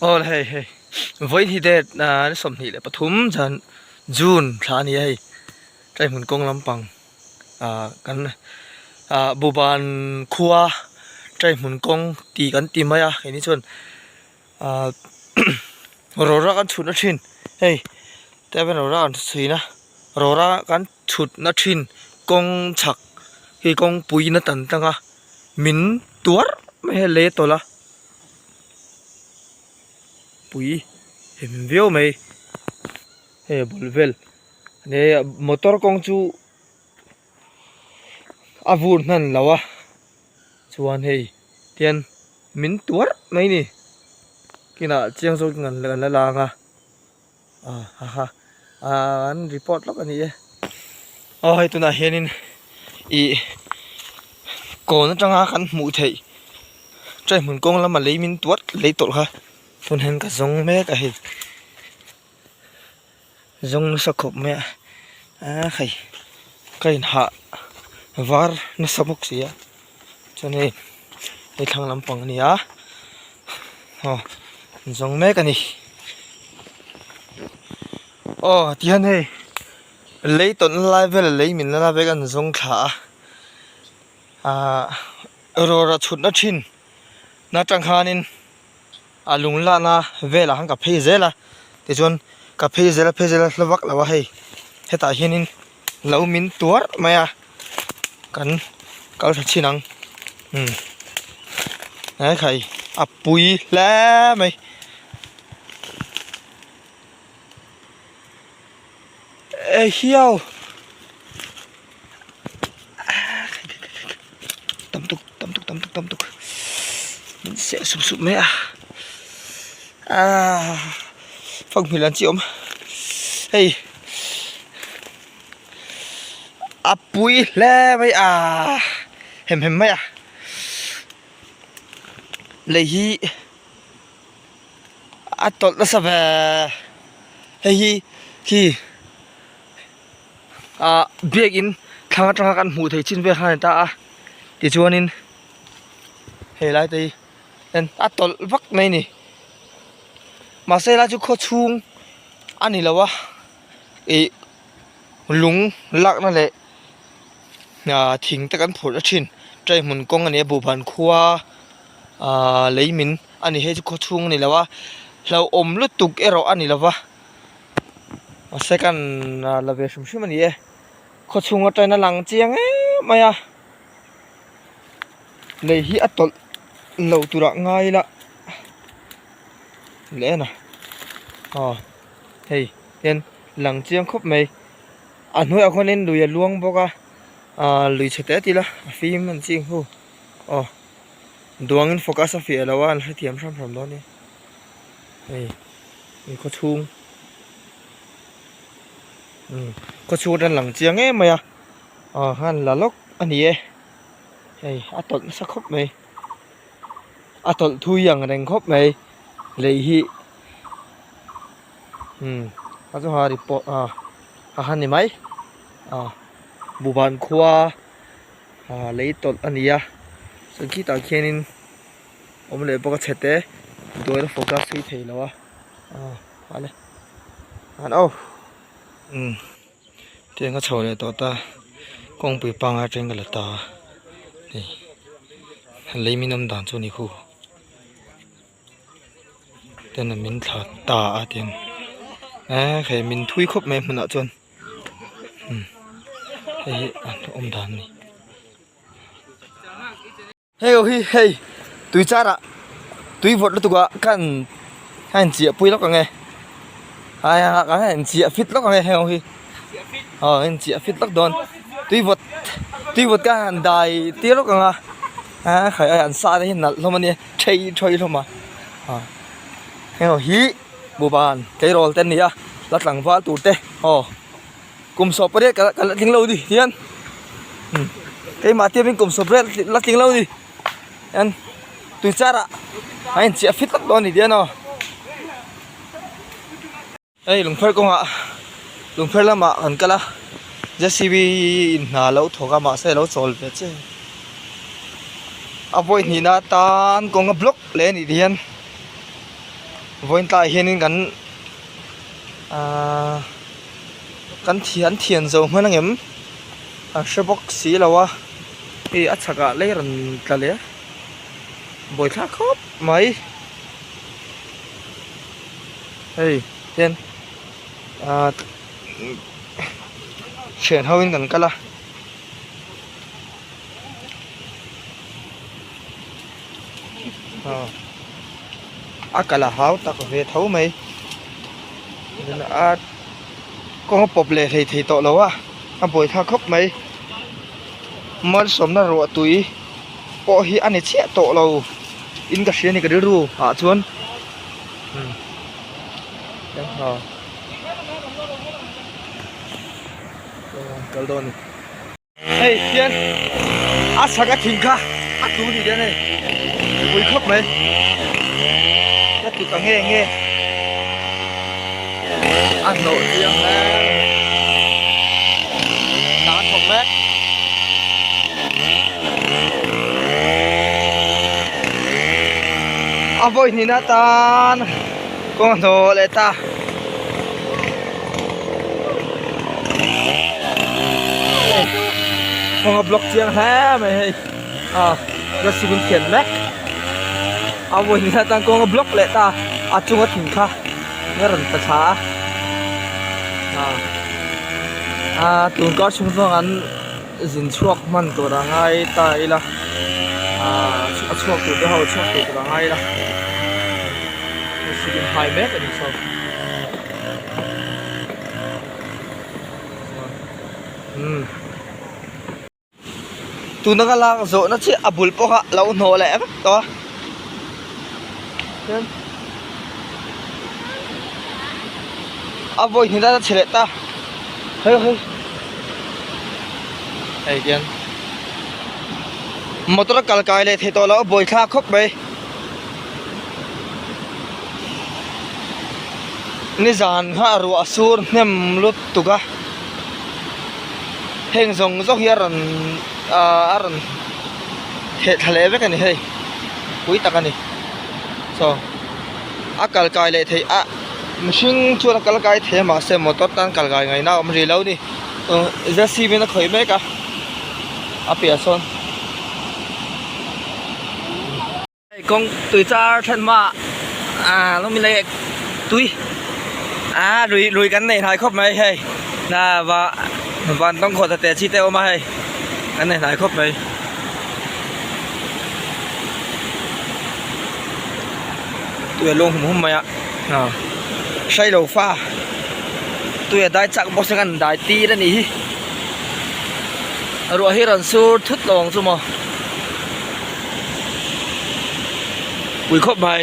Aw le hei hei vawiin hi date ah ni 23 zan June thla a ni a hei tlai hmun kawng lampang ah kan ah Buban khua tlai hmun kawng tih kan ti mai a keini chuan ah rawra kan chhutna thin hei tah hian rawra an chhuina rawra kan chhutna thin kawng chhak hi kawngpui na tan tlang a min tuar mai a lei a tawlh a. Pui hem viau mai hei a bul vel ania hei motor kawng chu a vur hnan lo a chuan hei tian min tuar mai a ni kinah chiang zawkin an la lang a. Haha an report lawk a ni e. Aw hei tunah hianin ih kawn atanga kan hmuh theih tlai hmun kawng lama lei min tuat lei tawlh kha tun hian ka zawng mek a hei zawng nasa khawp mai a a hei ka inhah var nasa bawk si a chuan hei hei thlang lampang a ni a aw zawng mek a ni aw tihian hei lei tawlhna lai vel lei min la lai vel an zawng thla a ahh rawra chhutna thin na tang khanin a lung lana velah khan ka phei zel a tichuan ka phei zel a phei zel a hla vak lo a hei hetah hianin lo min tuar mai a kan kal tha chin ang umm he khai a pui hle mai. E hiau tam tuk tam tuk tam tuk tam tuk min seh sup sup mai a ah fanghmil an chi awm hei a pui hle mai a hem hem mai a lei hi. A tawlh nasa ve hei hi khi ah biakin thlang atanga kan hmuh theih chin vel khan a ni ta a tichuanin hei lai te hi en a tawlh vak mai a ni mahse helai chu khaw chhung a ni lo a ih lung lakna leh ah thing te kan phurh na thin train hmun kawng a ni a buhban khua ah lei min a ni hei chu khaw chhung a ni lo a hlauhawm lutuk erawh a ni lo va mahse kan la ve hrim hrim a ni e khaw chhung atangin a lang chiang em mai a lei hi a tawlh lo turah ngai ila leh en a aw hei hian lang chiang khawp mai a hnuaiah khuanin lui a luang bawk a ah lui chhe te tila a fim an ching hu aw. Duangin focus a fiah lo a an hrethiam hram hram dawn a ni hei in khaw chhung umm khaw chhung atang lang chiang em mai a ah khan la lawk a ni e hei a tawlh nasa khawp mai a tawlh thui ang reng khawp mai lei hi umm a chu ha report ah a han ni mai ah buhban khua. Ah lei tawlh a ni a chuan khitah khianin awm leh bawk a chhe te duaina focus hi thei lo a ah vale an aw umm tiang a chho leh tawh ta kawngpui pangai atangin ka la ta a hei lei min awm dan chu a ni khu ten a min thla ta a tiang eh hei min thui khawp mai hmunah chuan. Hei hi a awm dan a ni hei ho hi hei tui char ah tui vawt lutuk ah khan a in chiah pui lawk ang e ai a in chiah fit lawk ang e hei ho hi aw a in chiah fit lawk dawn tui vawt tui vawt kha han dai tir lawk ang a a khai a an sa te hi nalh hlawm a nia thei thawi hlawm a hei ho hi. Buban tleirawl te an ni a la tlangval tur te aw kum sawm pariat ka la tling lo ni hian keimah te hian kum sawm pariat la tling lo ni hian tui char ah a inchiah fit tak dawn a ni dian aw hei lungpher kawngah lungpher lamah kan kal a J C B in hna lo thawk a mahse a lo chawl ve che a vawi hnihna atan kawng a block leh a nih ti hian. Vawiin tlaiah hianin kan ahh kan thian thian zo hman angem an hre bawk si lo a hei a chhakah lei rawn tla leh a buaithlak khawp mai hei hian ahh thian ho in kan kal a. A kal a hau tak ve tho mai a kawng a pawp leh hlei thei tawh lo a a buaithlak khawp mai malsawmna ruah tui pawh hi a ni chiah tawh lo in ka hria a ni ka rilru ah chuan kal dawn a ni. Hei hian a chhak a thing kha a tlu ni dawn a ni pui khawp mai ka ti ta nge nge a hnawh chiang hle ta thawk mek a vawi hnihna atan kawng a hnawh leh ta. Kawng a block chiang hle mai hei ah rasi min thian mek a vawi hnih atan kawng a block leh ta a chunga thing kha a rawn tla thla a ah tun kar chhung chuan an zin chhuak hman tur a ngai ta ila ah a chhuak tur te ho chhuak tur tur a ngai ila rasi in hai mek a ni saw. Tuna ka lak zawhna chiah a bul pawh kha lo hnawh leh vek tawh a chuan a vawi hnih lai a chhe leh ta hei hei hei hian motor a kal kai leh thei tawh loh a buaithlak khawp mai. Nizan kha a ruah sur hnem lutuk a heng zawng zawng hi a rawn ahh a rawn theh thla leh vek a ni hei pui tak a ni chaw a kal kai leh theih a mihring chuan a kal kai thei a mahse motor tan kal kai ngaihna a awm rih lo a ni J C B in a khawih mek a a piah sawn. Kawng tui char then hma ah lawm le tui ah lui lui kan nei hnai khawp mai hei na va van tawng khawt te chi te awm a hei kan nei hnai khawp mai tui a lung hum hum mai a ah hrailo fa tui a dai chak bawk se kan dai tir a nih hi ruah hi rawn sur thut lo ang chu maw. Pui khawp mai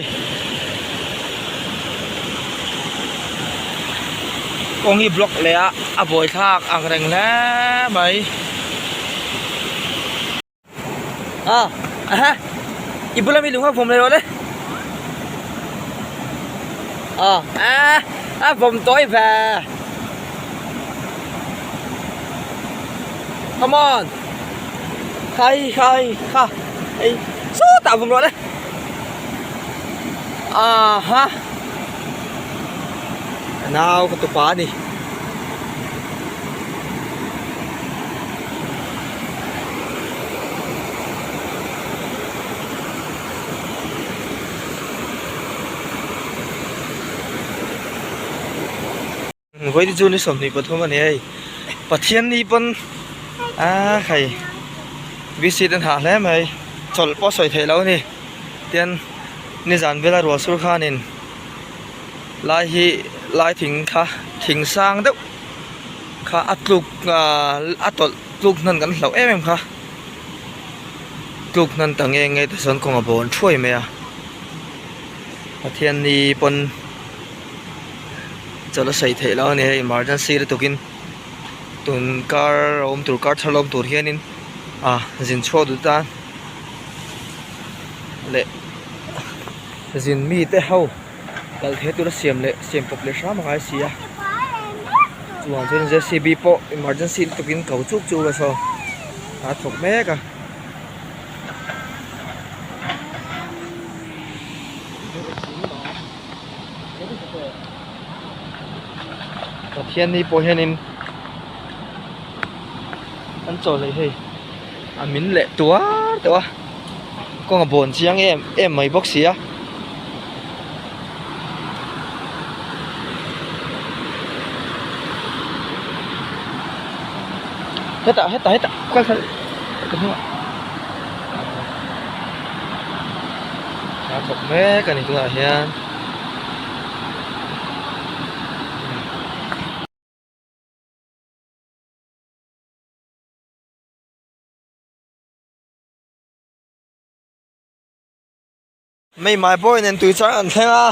kawng hi block leh a a buai thlak ang reng hle mai a aha i bula mi lung a vawm leh rawh le a a a vawm tawi ve come on. Khai khai kha hei sawtah vawm rawh le aha ka nau ka tupa a ni. Vawiin chu ni 23 a ni hei Pathian ni pawn a hei visit an hah hle mai chawlh pawh sawi theih loh a ni tian nizan vela ruah sur khanin lai hi lai thing kha thing sang deuh kha a tluk a tawlh tluk hnan kan hlauh em em kha tluk hnan ta nge nge te chuan kawng a bawn thuai mai a Pathian ni pawn. Chawlh a sawi theih loh a ni hei emergency lutukin tun kar a awm tur kar thar la awm tur hianin ah zin chhuak duh tan leh zin mite ho kal theih tura siam leh siam pawp leh hram a ngai si a chuvang chuan j c b pawh emergency lutukin ko chuk chuk a saw a thawk mek a. Pathianni pawh hianin an chaw hlei hei a min leh tuar tawh a kawng a bawn chiang em em mai bawk si a. Hetah hetah hetah kal kal ka hnungah a thawk mek a ni tunah hian. Mei mai pawhin nen tui char an thleng a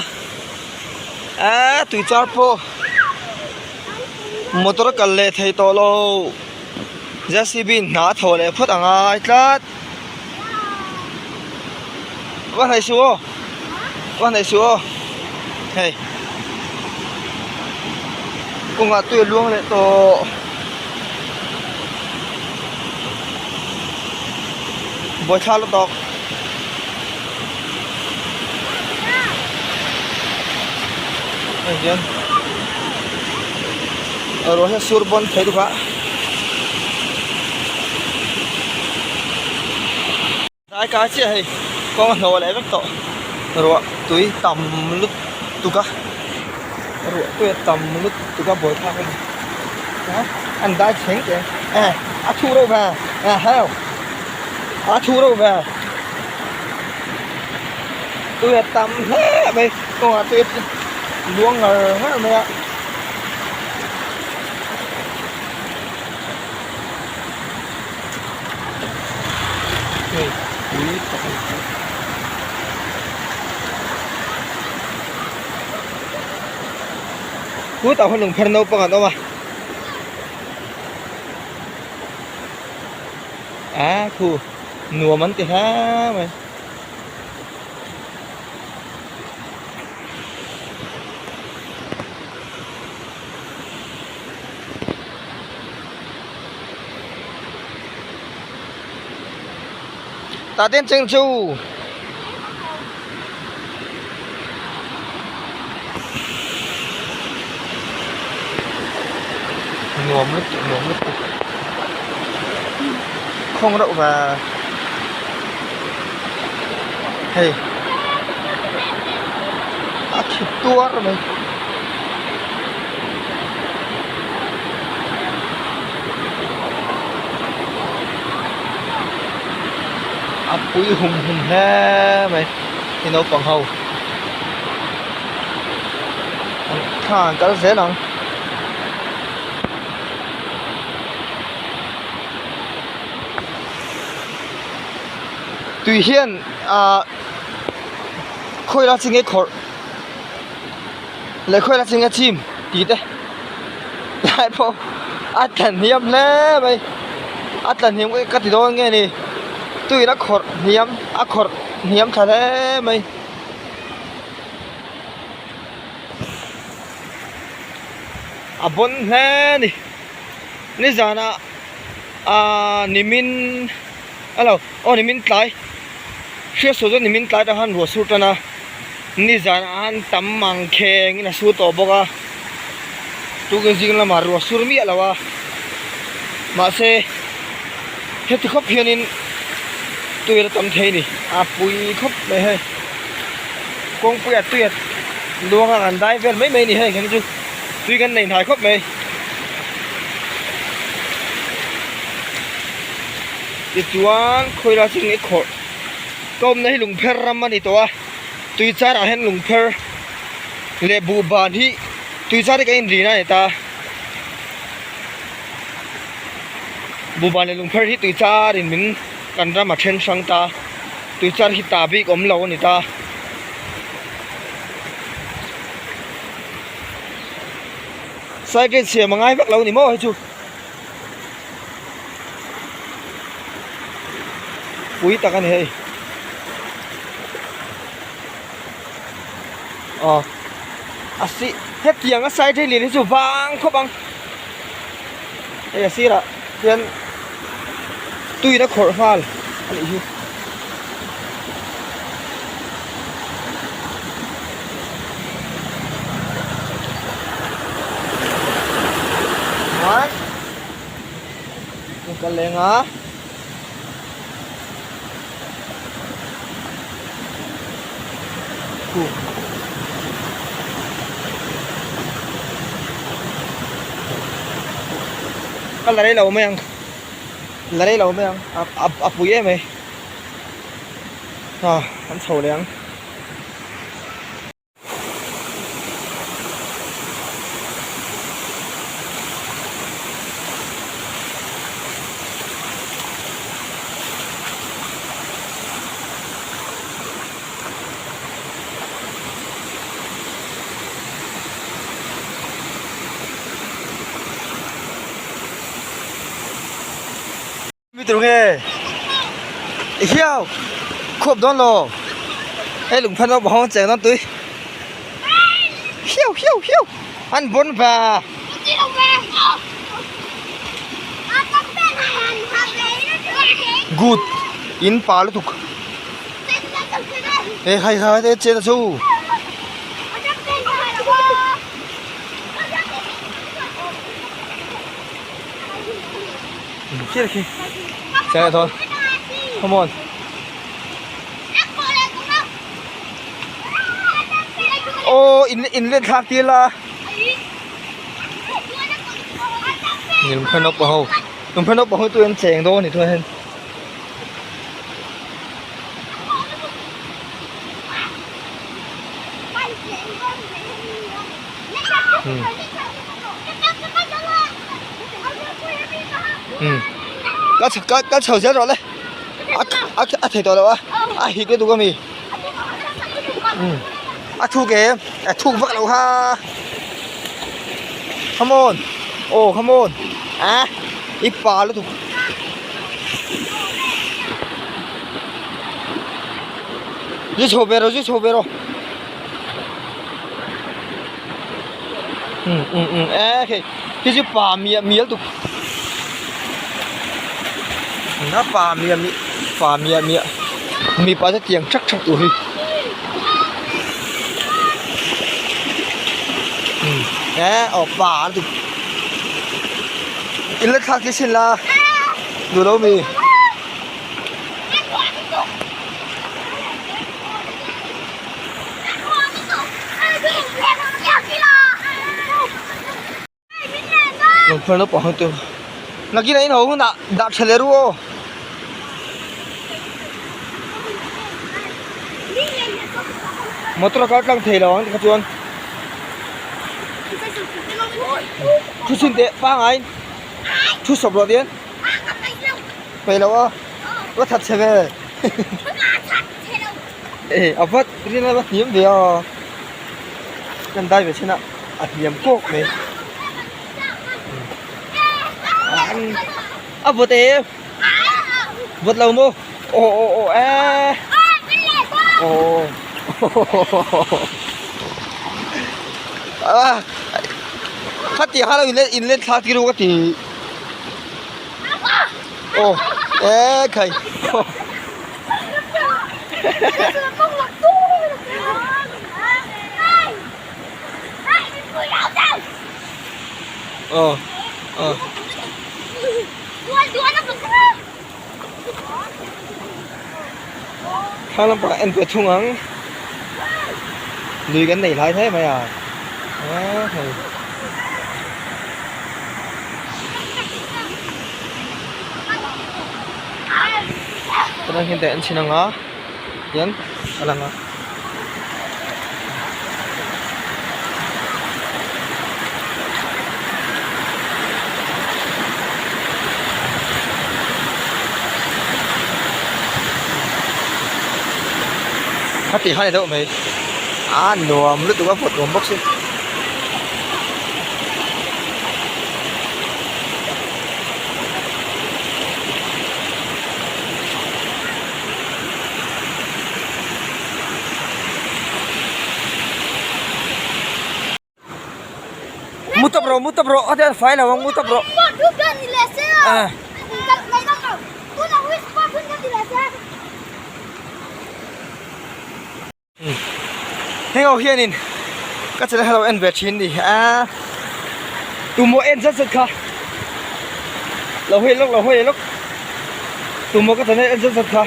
eee tui char pawh motor a kal leh thei tawh lo J C B in hna a thawh leh phawt a ngai tlat va hnaih suh aw va hnaih suh aw hei kawngah tui a luang leh tawh buaithlak lutuk. Hei hian ruah hian sur bawn thei deuh a dai kai chiah hei kawng a hnawh leh vek tawh ruah tui tam lutuk a ruah tui a tam lutuk a buaithlak a ni an dai thleng teh e a thu reuh ve e heo. A thu reuh ve. Tui a tam hle mai. Kawngah tui a luang ngar ngar mai a. Hei tui tak a ni. Khutah khuan lungpher naupang an awm a. A khu nuam an ti hle mai. Tah ten cheng chu. Nuam lutuk nuam lutuk khawng reuh va hei a khi tuar mai. A pui hum hum hle mai hi naupang ho an thla an kal zel ang. Tui hian ah khawila chi nge khawrh leh khawila chi nge chim tih te lai pawh a tla hniam hle mai a tla hniam ka ti dawn nge ni tuiin a khawrh hniam a khawrh hniam tha hle mai. A bawn hle a ni nizanah ahh nimin a lo aw nimin tlai hriatsual chuan nimin tlai atang khan ruah sur tan a nizanah khan tam mang khengin a sur tawh bawk a tukin zing lamah ruah sur miah lo a mahse heti khawp hianin tui la tam thei a ni a pui khawp mai hei kawngpuiah tui a luang a an dai vel mai mai a ni hei kan chu tui kan nei hnai khawp mai. Tichuan khawilai chu nge khawrh ka awmna hi lungpher ram a ni tawh a tui char ah hian lungpher leh buhban hi tui char hi kan inrin a ni ta buhban leh lungpher hi tui char in min kan ram a then hrang ta tui char hi ta bik awm lo a ni ta. Cycle siam a ngai vak lo a ni maw hei chu. Pui tak a ni hei. Aw a si hetiang a side hi lian hi chu vang khawp ang hei a sirah hian tuiin a khawrh nghal a nih hi. kal leng a. Khu. Ka la rei lo mai ang. La rei lo mai ang. A a a pui em mai. Ah an chho leh ang. Mi tur nge hiau khuap dawn lo hei lungphan naupang ho cheng dawn tui hiau hiau hiau an bawn va good in pa lutuk he khai khai te chen a chu. Khi khi. Xe thôi. Come on. Ô in in lên thak tia la. Nhìn phân ốc vào hầu. Lung phân ốc vào hầu tôi ăn chèn đó thì thôi hen. Ka ka ka chho zel rawh le a a a thei tawh lo a a hik lutuk ami a thuk em a thuk vak lo kha come on oh come on a i pa lutuk. Zu chho ve rawh zu chho ve rawh. Um um um e khi khi chu pa miah mial tuk na pa miah miah pa miah miah mipa te tiang thak thak tur hi um e aw pa an tuk in la thlak hi sin la duh lo mi. Lungphur naupang ho chu nakinah in ho hunah dah tha leh ru aw. Motor a kal tlang thei lo ang tikha chuan thu chhin teh pangai thu sawp rawh dian. Peih lo a va that chhe ve e a vat rin a va hniam ve a kan dai ve chhin a a hniam kawk mai a vawt em vawt lo maw aw aw aw e aw a khati kha lo in len thlak tir u ka ti. Aw e khai aw aw thlang lampangah en ve thung ang lui kan nei hlai hle mai a e hei. Tunah hian teh an chhin ang a hian a lang a. Khati kha ni deuh mai a nuam lutuk a vawt nuam bawk si. Mu tawp rawh mu tawp rawh a te fai lo ang mu tawp rawh. Ah. Heng ho hianin ka channel hi a lo en ve thin ni a tumaw en zat zat kha. Lo hawi lawk lo hawi lawk. Tumaw ka channel en zat zat kha.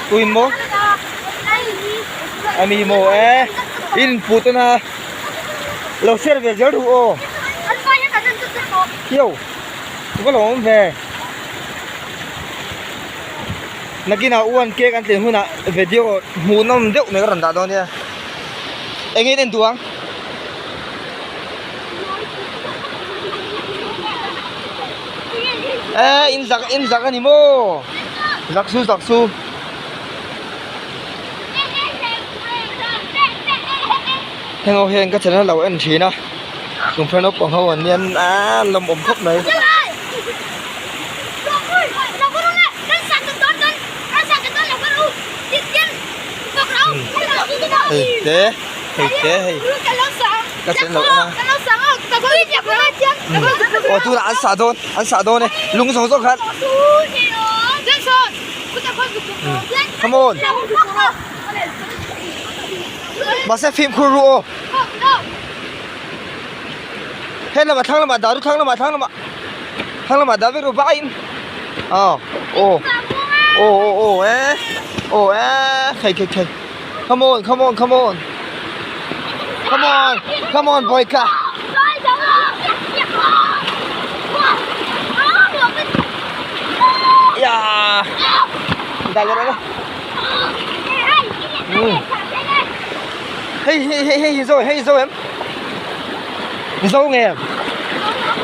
Tuin maw? Ami maw e. In pu te na. Lo share ve zel ru aw. Hiau. Ka lo awm ve. Nakinah uan cake an tlin hunah video hmuhnawm deuh mai ka rawn dah dawn nia. Eng nge in en duh ang? Eh in zak in zak a ni maw? Zak su zak su. Heng ho hian ka channel lo en thin a. Lungpher naupang ho an nia an lawmawm khawp mai. Hei te hei te hei ka channel lo en a. Aw tunah an sah dawn an sah dawn e lung zawng zawng khan. Come on. Mahse fimkhur ru aw. He lamah thlang lamah dah ru thlang lamah thlang lamah thlang lamah dah vek ru vaiin aw aw aw aw aw e aw e khei khei khei come on come on come on come on come on boyka ya dah leh rawh Hei hei hei hei zo hei zo em zo nge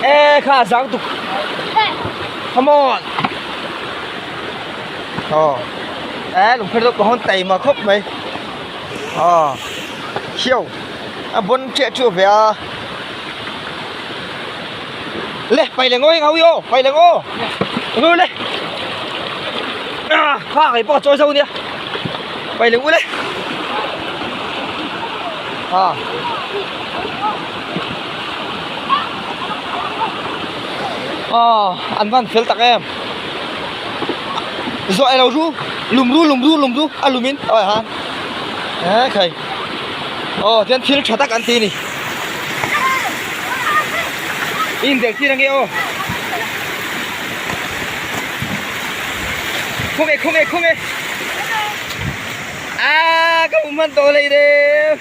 e kha zang tuk come on oh e lung pher deuh hon tai ma khawp mai oh hiu a bon che chu ve a le pai le ngoi ngau yo pai le ngo ngui le à kha cái bỏ trôi sâu nia pai le ngui le à à an van fel tak em dọi lo ru lum ru lum ru lum ru a lumin oi han e khai aw chuan thil tha tak an ti a ni in tel tir ange aw khawnge khawnge khawnge a ka hmu hman tawh hlei reu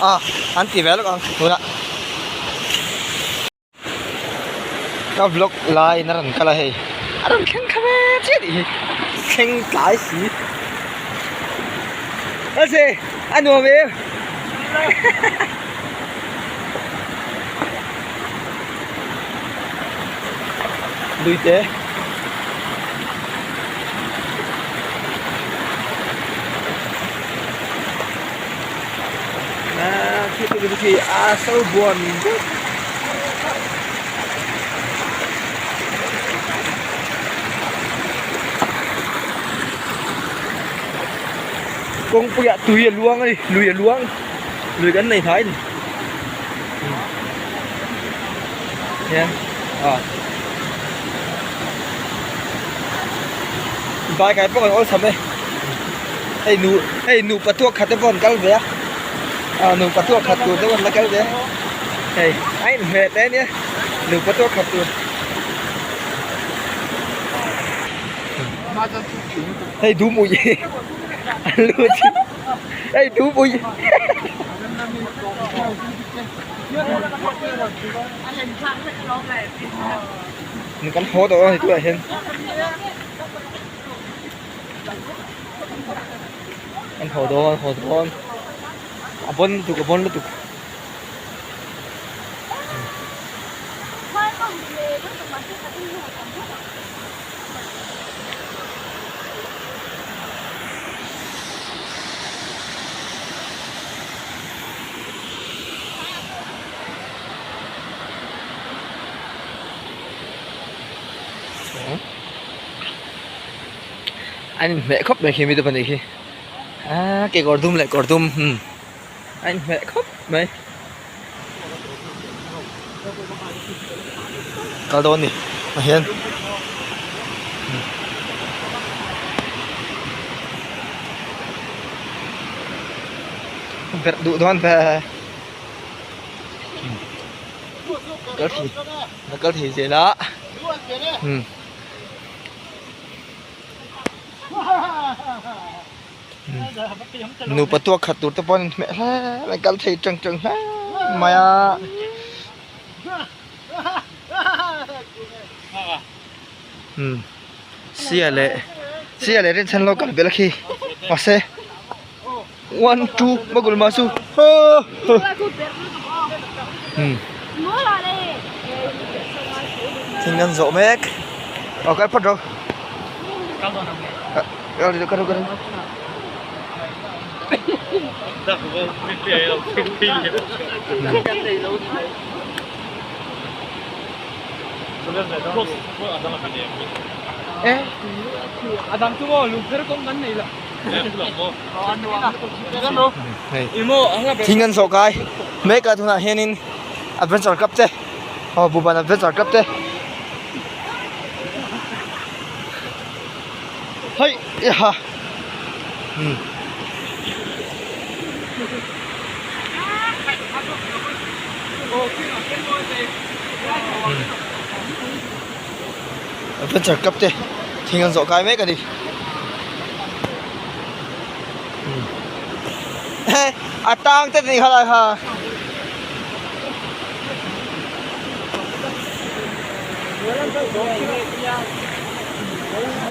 a an ti ve lawk ang tunah. Ka vlog laiin a rawn kal a hei a rawn thleng kha ve chiah tih hi thleng tlai si ase a nuam em lui te a khi khi khi a sâu buồn kawngpuiah tui a luang a ni lui a luang lui kan nei hnai a ni hian ah bike ah pawh kan awlsam e. Hei nu hei nupa tuak khat te pawh an kal ve a ah nupa tuak khat tur te pawh an la kal ve a hei a inhmeh teh ania nupa tuak khat tur hei dum ui an lut hei dum ui kan haw tawh a ni tunah hian. An haw dawn an haw dawn a bawn lutuk a bawn lutuk. An inhmeh khawp mai khi mite pahnih khi aaa kekawr dum leh kawr dum hmm a inhmeh khawp mai kal dawn ni ah hian Berh duh dawn ve. Kal thei la kal thei zel a. Hmm. Nupa tuak khat tur te pawh an inhmeh hle mai kal thei tang tang hle mai a. Hmm. Sia leh sia leh rinchhan lo kal belh a khi mahse one two magul ma chu hmm. Thing an zawh mek aw kal phawt rawh kal kal kal Thing an zawh kai mek a tunah hianin adventure club te aw Buban adventure club te hei ha umm. Adventure club te thing an zawh kai mek a ni a tang te tih kha lai kha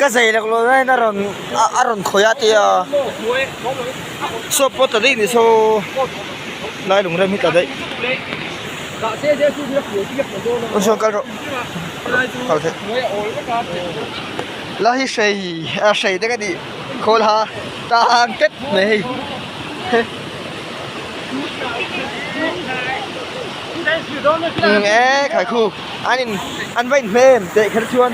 ka zei lak lo lai na rawn a rawn khawih a tia saw pawh ta daih ni saw lai lung rem hi ta daih sawn kal rawh kal theih la hi hrei a hrei te ka tih khawl ha tang tet mai hei Eng e khai khu an in an va in hmem teh kher chuan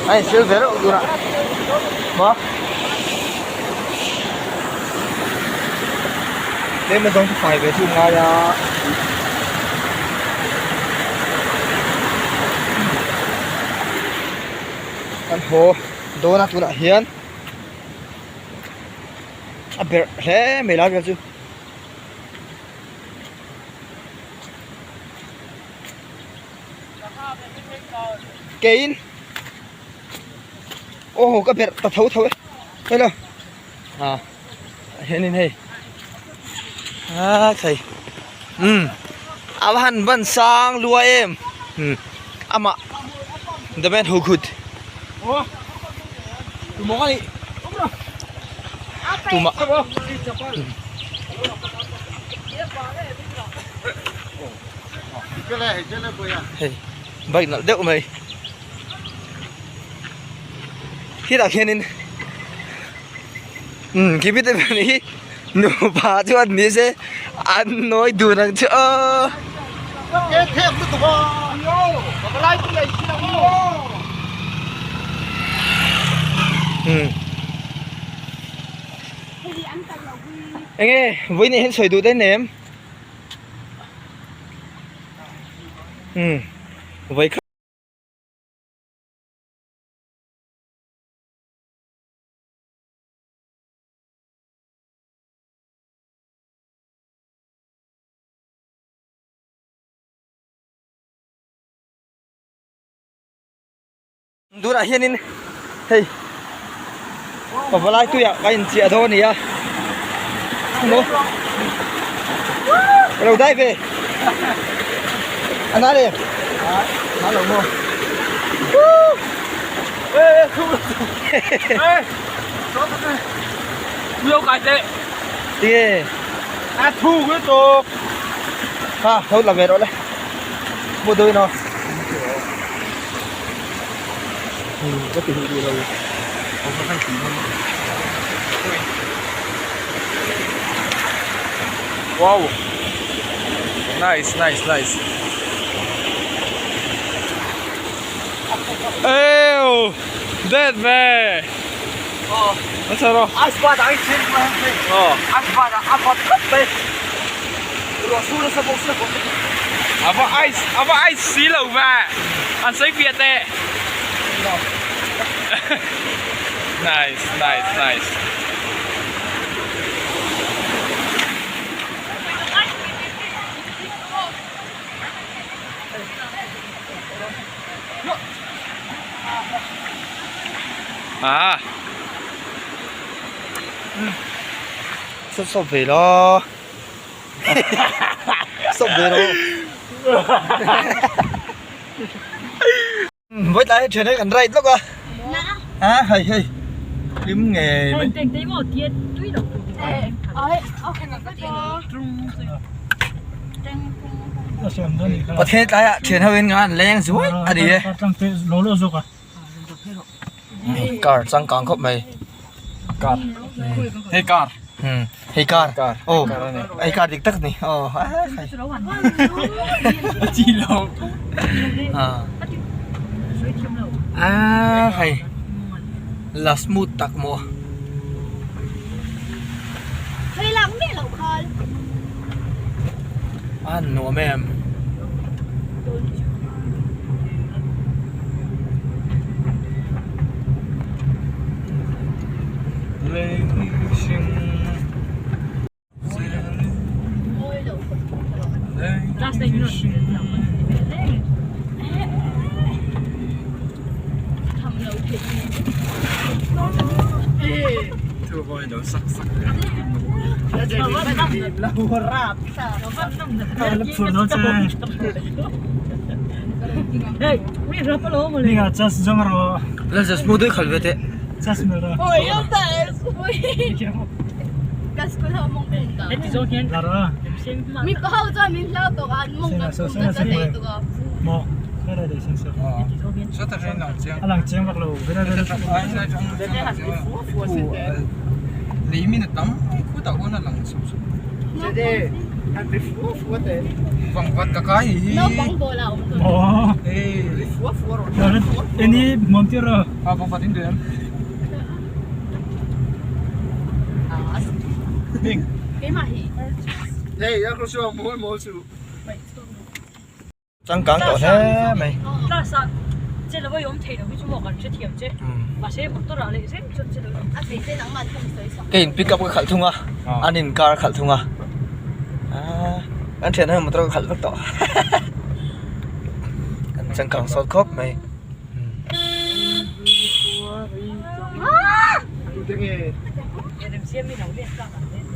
a in sil ve reuh tur a maw tlem a zawng chu fai ve chu ngai a. Kan haw dawn a tunah hian. A berh hle mai lai vel chu. Keiin aw ka berh ta tho tho e hello ah hianin hei a thei umm a va han ban sang luai em umm amah the man who could tumah hei bike nalh deuh mai khitah khianin umm khi mite pahnih hi nupa chuan ni se an nawi dun ang chu aw. Umm enge vawiin ah hian sawi duh daih nem umm vawi khat. Tunah hianin hei pavalai tuiah ka inchiah dawn a ni a maw ka lo dai ve a na le na lo maw tinge a thu cái to ha ho la ve rawh le mu dawn aw. Ka ti duh lo Wow Nice nice nice Eww Dead ve Nó sao đâu Ice bar ang chin mai Ờ Ice bar a vawt khawp mai Ruah sur nasa bawk sia A va ice a va ice si lo ve an sawi fiah teh. Nice nice nice. Ah. Sawp sawp ve lo. Sawp ve lo. Vawi tlai thian hi kan ride lawk a. A hei hei hlim ngei mai. Pathian tlaiah thian ho in nga an leng zuai a ni e. Car changkang khawp mai. Car. Hei car. Hei car. Aw hei car dik tak a ni. Aw Chi lo. A hei la smooth tak maw. A nuam em. Changkang tawh hle mai. Ka in pick up ka khalh thung a an in car a khalh thung a an thian ho motor ka khalh vek tawh an changkang sawt khawp mai.